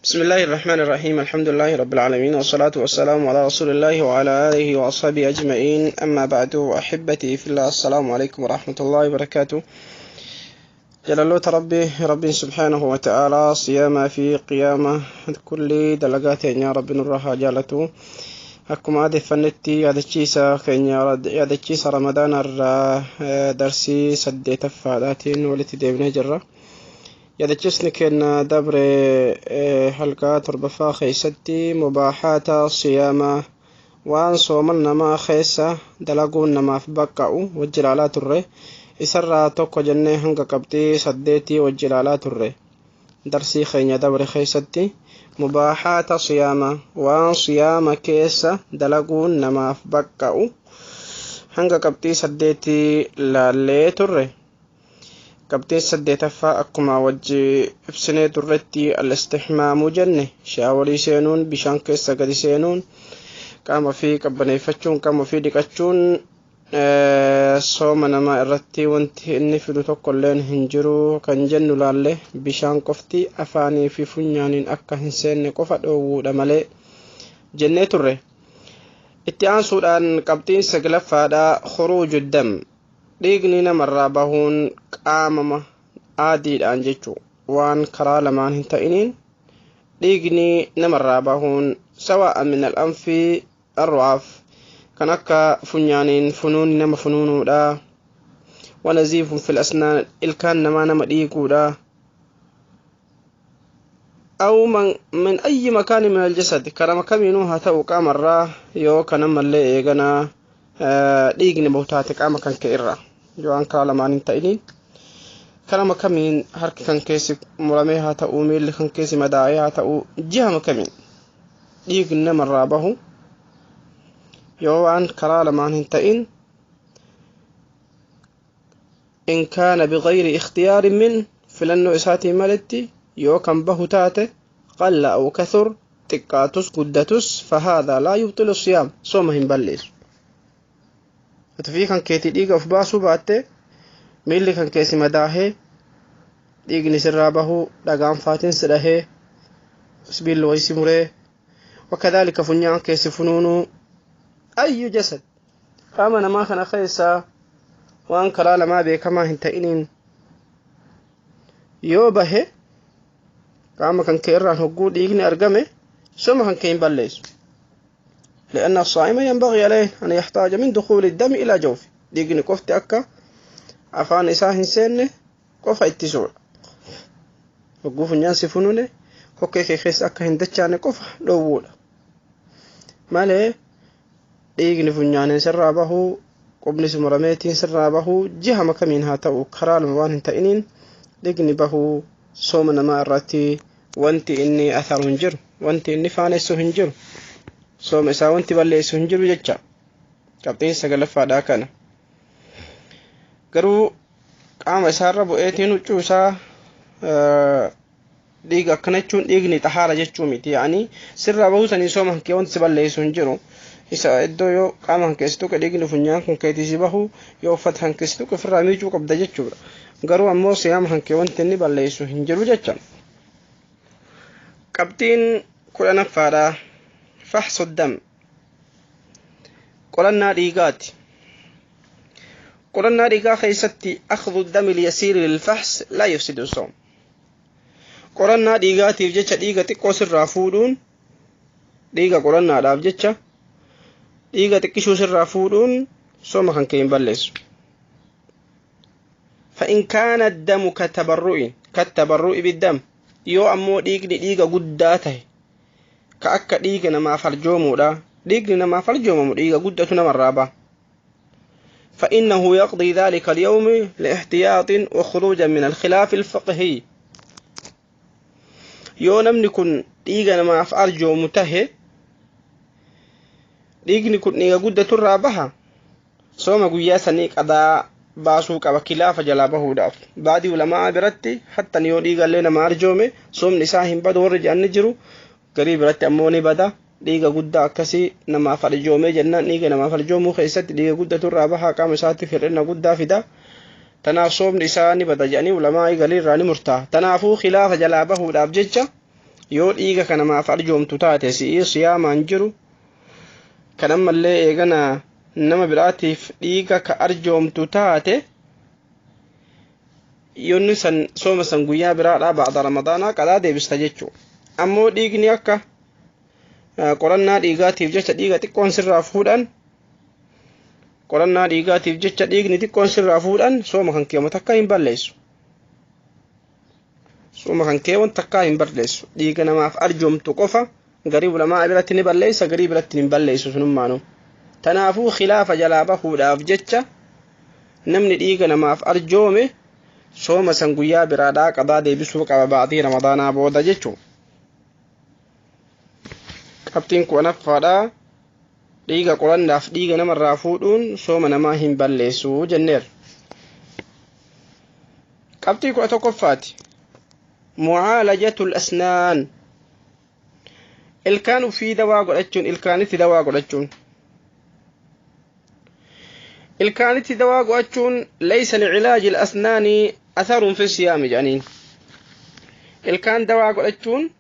بسم الله الرحمن الرحيم، الحمد لله رب العالمين، والصلاة والسلام على رسول الله وعلى آله وأصحابه أجمعين، أما بعد، أحبتي في الله، السلام عليكم ورحمة الله وبركاته. جلالة ربي ربي سبحانه وتعالى صيام في قيامة كل دلقات يا رب نرها جالته. Akkuma aadeffannetti yaadachiisa keenya yaadachiisa Ramadaana irraa darsii saddeetaffaadhaatiin walitti deebinee jirra. Yaadachiisni keenya dabre halkaa torbaffaa keessatti mubaahaata siyaamaa, waan sooman namaa keessa dalaguun namaaf baqqa'u wajji ilaalaa turre. Isarraa tokko jennee hanga qabxii saddeetii wajji ilaalaa turre. Darsii keenya dabre keessatti mubaahaata siyaama, waan siyaama keessa dalaguun namaaf baqqa'u hanga qabxii saddeetii laallee turre. Qabxiin saddeetaffaa akkuma wajji ibsinee turretti al-istihmaamuu jenne, shaaworii seenuun, bishaan keessa gadi seenuun, qaama fi qabbaneeffachuun, qaama fi dhiqachuun sooma namaa irratti wanti inni fidu tokkolleen hin jiru kan jennu laalle. Bishaan qofti afaanii fi funyaaniin akka hin seenne qofa dhoowwuudha malee jennee turre. Itti aansuudhaan qabxiin saglaffaadha khuruuju dam, dhiigni namarraa bahuun qaamama aadiidhaan jechuu, waan karaa lamaan hin ta'iniin dhiigni namarraa bahuun, sawaa'a min al-anfi arru'aaf, kan akka funyaaniin funuun nama funuunuudha, wanaziifun fil asnaan, ilkaan namaa nama dhiiguudha, أو من أي مكان من الجسد، كرم كمينو هاتو قام الرا يو كان ملي إيغنا dhiigni bahu taate qaama kan kee irraa yoo an karaa lamaan hin ta'iniin, karama kamiin harki kan keessi muramee haa ta'uu, miilli kan keessi madaa'ee haa ta'uu, jihama kamiin dhiigni namarraa bahu yoo waan karaa lamaan hin ta'in, in kaana bigayri ikhtiyaarin min, filannoo isaatii maletti yoo kan bahu taate, qalla aw kathur, xiqqaatus guddatus, fahaadaa laa yubxilu siyaam, sooma hin balleessu. Ati kan keetii dhiiga of baasuu baatte, miilli kan keessi madaahee dhiigni sirraa bahuu, dhagaan faatiin si dhahee, sibiilli wayii si muree, wakadhaalika funyaan keessi funuunuu, ayyu jasad qaama namaa kana keessaa waan karaa lamaa beekamaa hin ta'iniin yoo bahe, qaama kan kee irraan hogguu dhiigni argame, sooma kan kee hin balleessu. لأن الصائم ينبغي عليه أن يحتاج من دخول الدم إلى جوفه. dhiigni qofti akka afaan isaa hin seenne qofa ittisuudha. Hogguu funyaan si funuune kokkee kee keessa akka hin dachaane qofa dhoowwuudha. Malee dhiigni funyaaniin sirraa bahuu, qubni si murameetiin sirraa bahuu, jihama kamiin haa ta'u karaa lama waan hin ta'iniin dhiigni bahuu sooma namaa irratti wanti inni atharu hin jiru, wanti inni faanessu hin jiru, sooma isaa wanti balleessu hin jiru jecha. Qabxiin sagalaffaadhaa kana. Garuu qaama isaarra bu'eetiin huccuu isaa dhiiga akkana jechuun dhiigni xahaara jechuu miti. Yaani sirraa bahuu sanii sooma kan kee wanti si balleessu hin jiru. Isa iddoo yoo qaama kan keessi tuqe dhiigni funyaan kan keetii si bahu, yoo uffata kan keessi tuqe ofirraa miicuu qabda jechuudha. Garuu ammoo siyaama kan kee wanti inni balleessu hin jiru jecha. Qabxiin kudhanaffaadha faxsu dam, qorannaa dhiigaati. Qorannaa dhiigaa keessatti akhdhu dami lyasiiri lilfaxs laa yufsidu soom. Qorannaa dhiigaatiif jecha dhiiga xiqqoo sirraa fuudhuun, dhiiga qorannaadhaaf jecha dhiiga xiqqishuu sirraa fuudhuun sooma kan kee hin balleessu. فإن كان الدم كالتبرؤ بالدم، yoo ammoo dhiigni dhiiga guddaa tahe ka akka dhiiga namaaf arjoomuudha, dhiigni namaaf arjoomamu dhiiga guddatu namarraa baha. فإنه يقضي ذلك اليوم لاحتياط وخروجا من الخلاف الفقهي. Yoo namni kun dhiiga namaaf arjoomu tahe, dhiigni kun dhiiga guddaturraa baha, sooma guyyaa sanii qadaa baasuu qaba kilaafa jalaa bahuudhaaf. Baadii ulamaa biratti hattan yoo dhiigallee nama arjoome soomni isaa hin badu warri jedhan ni jiru. Garii biratti ammoo ni bada. Dhiiga guddaa akkasii namaaf arjoomee jennaan, dhiiga namaaf arjoomuu keessatti dhiiga guddaturraa bahaa, qaama isaatiif hir'ina guddaa fida. Tanaaf soomni isaa ni bada jedhanii ulamaa galii irraa ni murtaa'a. Tanaafuu khilaafa jalaa bahuudhaaf jecha Yoo dhiiga ka namaaf arjoomtu taate si'ii siyaamaan jiru kan ammallee eegana nama biraatiif dhiiga ka arjoomtu taate yoonni san sooma san guyyaa biraadhaa ba'da ramadaanaa qadaa deebista jechuu. Ammoo dhiigni akka qorannaa dhiigaatiif jecha dhiiga xiqqoon sirraa fuudhan, qorannaa dhiigaatiif jecha dhiigni xiqqoon sirraa fuudhan sooma kan keewwan takka hin balleessu. Sooma kan keewwan takka hin balleessu. Dhiiga namaaf arjoomtu qofa garii ulamaa biratti ni balleessa, garii biratti hin balleessu sunummaanu. Tanaafuu khilaafa jalaa bahuudhaaf jecha namni dhiiga namaaf arjoome sooma san guyyaa biraadhaa qadaa deebisuu qaba baatii ramadaanaa booda jechuu. Qabxiin 10ffaadhaa dhiiga qorannaaf dhiiga namarraa fuudhuun sooma namaa hin balleessu jenneerra. Qabxii 11ffaati mucaalajatul asnaan, ilkaan ufii dawaa godhachuun, ilkaanitti dawaa godhachuun, ilkaanitti dawaa godhachuun laysa licilaaji al-asnaani atharun fi siyaami jedhaniin. Ilkaan dawaa godhachuun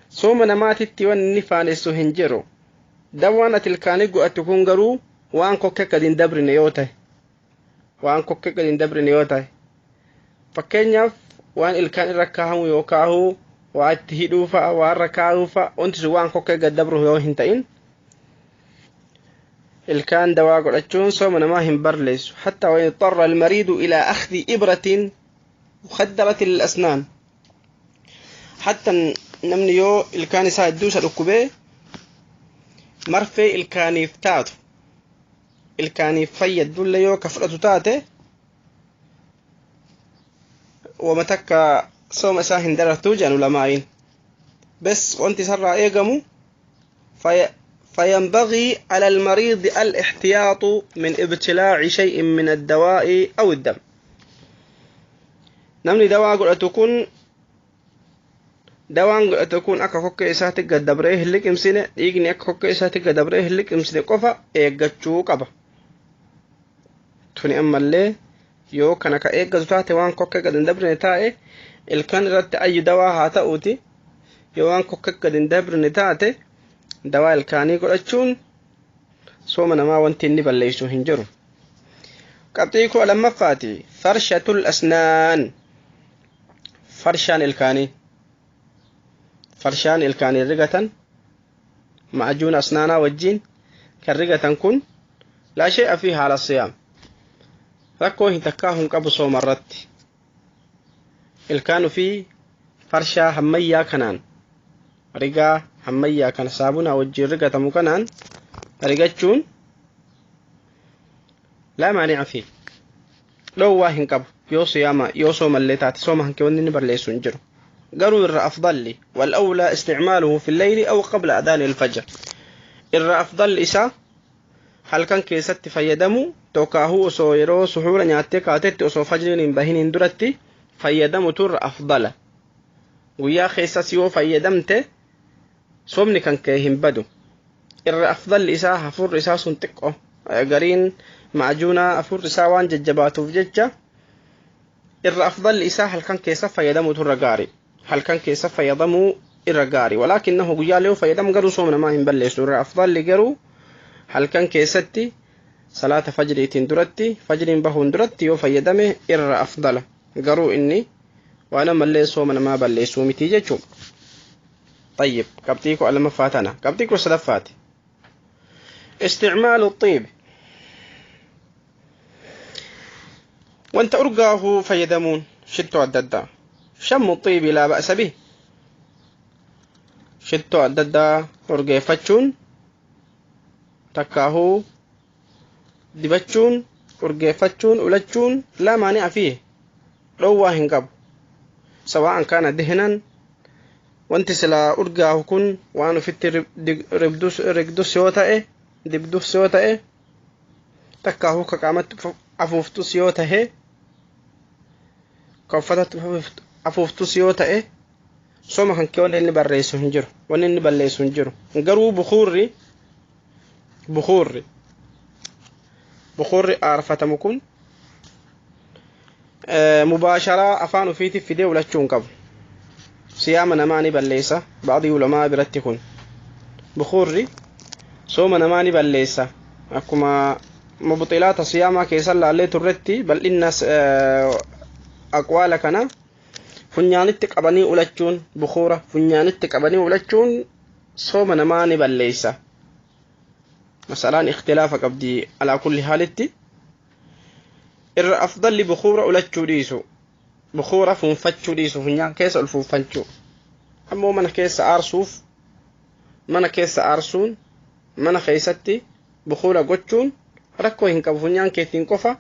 sooma namaatitti wanni inni faanessu hin jiru. Dawaan ati ilkaanii godhattu kun garuu waan kokke gadi hin dabrine yoo ta'e, waan kokke gadi hin dabrine yoo ta'e, fakkeenyaaf waan ilkaan irra kaahamu yoo kaahu, waa itti hidhuu fa'a, waa irra kaahuu fa'a, wanti sun waan kokke gad dabru yoo hin ta'in ilkaan dawaa godhachuun sooma namaa hin balleessu. Hatta wa in iḍṭarra almariidu ilaa akhdhi ibratin mukhaddarati lil-asnaan, hatta namni yoo ilkaan isaa hedduu isa dhukkubee marfee ilkaaniif taatu, ilkaaniif fayyadullee yoo ka fudhatu taate, wama takka sooma isaa hin darartuu jedhan ulamaa'iin. Bes wanti isarraa eegamu فينبغي على المريض الاحتياط من ابتلاع شيء من الدواء أو الدم. Namni dawaa godhatu kun dawaan godhatu kun akka kokkee isaatti gad dabree hin liqimsine, dhiigni akka kokkee isaatti gad dabree hin liqimsine qofa eeggachuu qaba. Tuni ammallee yoo kana ka eeggatu taate, waan kokkee gad hin dabrine taa'e, ilkaan irratti ayyu dawaa haa ta'uuti, yoo waan kokkee gad hin dabrine taate dawaa ilkaanii godhachuun sooma namaa wanti inni balleessu hin jiru. Qabxii 12ffaati farshatul asnaan, farshaan ilkaanii, farshaan ilkaanii rigatan ma'ajuun asnaanaa wajjiin kan rigatan kun laa shay'a fi haala siyaam, rakkoo hin takkaa hin qabu sooma irratti. Ilkaan ofii farshaa hammayyaa kanaan, rigaa hammayyaa kana saabunaa wajjiin rigatamu kanaan rigachuun laa maani'a fi, dhoowwaa hin qabu yoo siyaama yoo soomallee taate sooma hanke wanni inni balleessu hin jiru. Garuu irra afdalli wal awlaa isticmaaluhu fi leyli aw qabla adaani alfajr, irra afdalli isaa halkan keessatti fayyadamu, tokkaahuu osoo yeroo suhuura nyaattee kaatetti osoo fajriin hin bahiniin duratti fayyadamutu irra afdala. Guyyaa keessas yoo fayyadamte soomni kan kee hin badu. Irra afdalli isaa hafuurri isaa sun xiqqo gariin ma'ajuunaa hafuurri isaa waan jajjabaatuuf jecha irra afdalli isaa halkan keessa fayyadamutu irra gaari, halkan keessa fayyadamuu irra gaari. Walaakinnahu guyyaalee yoo fayyadamu garuu sooma namaa hin balleessu. Irra afdalli garuu halkan keessatti salaata fajriitiin duratti, fajriin bahuun duratti yoo fayyadame irra afdala. Garuu inni waan ammallee sooma namaa balleessuu miti jechuudha. طيب qabxii 12ffaa tana. Qabxii 13ffaati isticmaalu الطيب, wanta urgaahuu fayyadamuun, shittoo adda addaa, shammu الطيب laa ba'sa bih, shittoo adda addaa urgeeffachuun, takkaahuu dibachuun, urgeeffachuun, ulachuun laa maani'a fiih, dhoowwaa hin qabu. Sawaa'an kaana dihnan, wanti silaa urgaahu kun waan ufitti rigdus yoo ta'e, dibdus yoo ta'e, takkaahuu ka qaamatti afuuftus yoo ta'e, ka uffatatti afuuftus yoo ta'e, sooma kan kee wanni inni barreessu hin jiru, wanni inni balleessu hin jiru. Garuu bukuurri aarfatamu kun mubaasharaa afaan ufiitiif fidee ulachuu hin qabu. Siyaama namaa ni balleessa ba'dii ulamaa biratti. Kun bukuurri sooma namaa ni balleessa. Akkuma mubxilaata siyaamaa keessan laallee turretti, bal'inna aqwaala kana, funyaanitti qabanii ulachuun, bukuura funyaanitti qabanii ulachuun sooma namaa ni balleessa. Masalaan ikhtilaafa qabdi. Alaa kulli haalitti irra afdalli bukuura ulachuu dhiisu, bukuura fuunfachuu dhiisu, funyaan keessa ol fuunfachuu. Ammoo mana keessa aarsuuf, mana keessa aarsuun, mana keessatti bukuura gochuun rakkoo hin qabu. Funyaan keetiin qofa,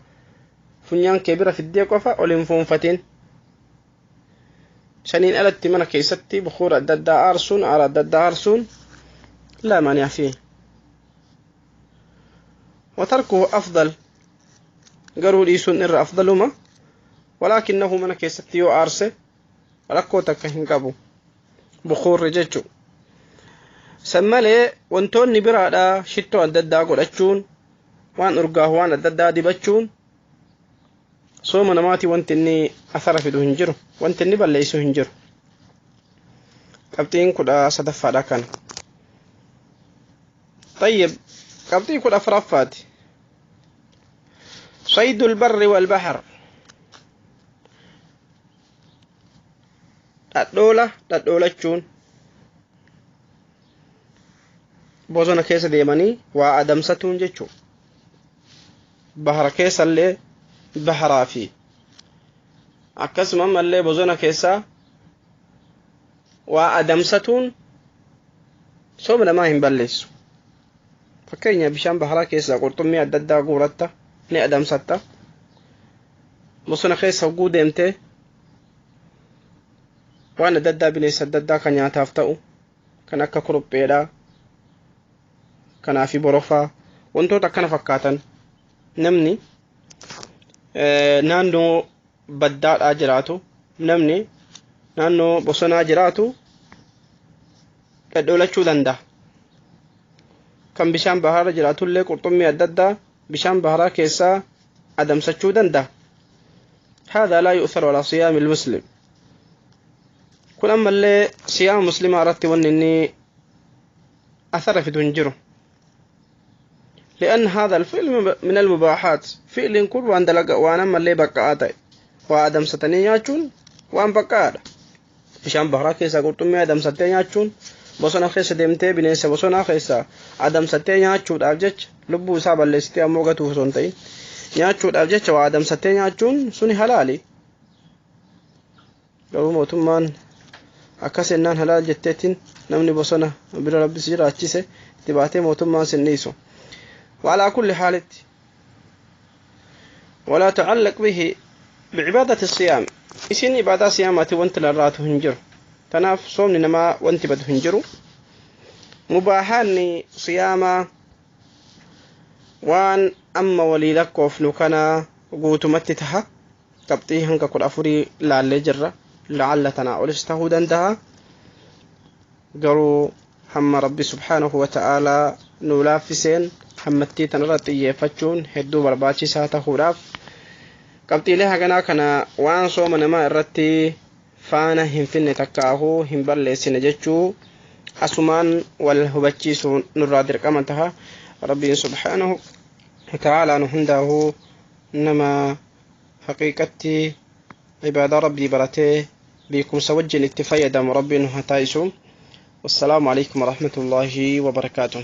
funyaan kee bira fiddee qofa ol hin fuunfatin. Saniin alatti mana keessatti bukuura adda addaa aarsuun, aara adda addaa aarsuun, لا مانع فيه وتركه أفضل. Garuu dhiisuun irra afdaluma. ولكنه mana keessatti yoo aarse rakkoo takka hin qabu bukuurri jechu. San malee wantoonni biraadha, shittoo adda addaa godhachuun, waan urgaahu waan adda addaa dibachuun, sooma namaati wanti inni asara fidu hin jiru, wanti inni balleessu hin jiru. Qabxiin 13ffaadha kana. طيب، qabxii 14ffaati: صيد البر والبحر. Dhadhoola dhadhoolachuun, bosona keessa deemanii waa adamsatuun jechuu, bahara keessallee, baharaa fi akkasuma ammallee bosona keessaa waa adamsatuun sooma namaa hin balleessu. Fakkeenya, bishaan baharaa keessaa qurxummii adda addaa guuratta, ni adamsatta. Bosona keessa hogguu deemtee waan adda addaa, bineensa adda addaa kan nyaataaf ta'u, kan akka kurupheedhaa kanaa fi borofaa, wantoota akkana fakkaatan, namni naannoo baddaadhaa jiraatu, namni naannoo bosonaa jiraatu dhadhoolachuu danda'a. Kan bishaan baharaa jiraatullee qurxummii adda addaa bishaan baharaa keessaa adamsachuu danda'a. هذا لا يؤثر على صيام المسلم. Kun ammallee siyaama muslimaa irratti wanni inni athara fidu hin jiru. لأن هذا الفعل من المباحات. فعل kun waan dalaga, waan ammallee baqqa'aa ta'e. Waa adamsatanii nyaachuun waan baqqa'aadha. Bishaan baharaa keessaa qurxummii adamsattee nyaachuun, bosona keessa deemtee bineensa bosonaa keessaa adamsattee nyaachuudhaaf jecha, lubbuu isaa balleessitee ammoo gatuuf osoo hin ta'in, nyaachuudhaaf jecha waa adamsattee nyaachuun suni halaali. Garuu mootummaan akkas ennaan halaal jetteetiin namni bosona bira rabbis jiraachise itti baatee mootummaan sin dhiisu. وعلى كل حال ولا تعلق به بعبادة الصيام. Isin ibaadaa siyaamaati wanti larraatu hin jiru. Tanaaf soomni namaa wanti badu hin jiru. Mubaahaanni siyaamaa waan amma walii lakkoofnu kana guutumatti taha. Qabxii hanga 14 laallee jirra. Lacalla tanaa olis tahuu danda'a. Garuu hamma Rabbi سبحانه وتعالى nu laaffiseen hammattii tanarra xiyyeeffachuun hedduu barbaachisaa tahuudhaaf, qabxiilee haganaa kana waan sooma namaa irratti faana hin finne takkaahuu hin balleessine jechuu asumaan wal hubachiisuu nurraa dirqama taha. Rabbiin سبحانه وتعالى nu hundaahuu nama haqiiqatti ibaadaa Rabbii baratee beekumsa wajjin itti fayyadamu Rabbiin nu haa taasisu. والسلام عليكم ورحمة الله وبركاته.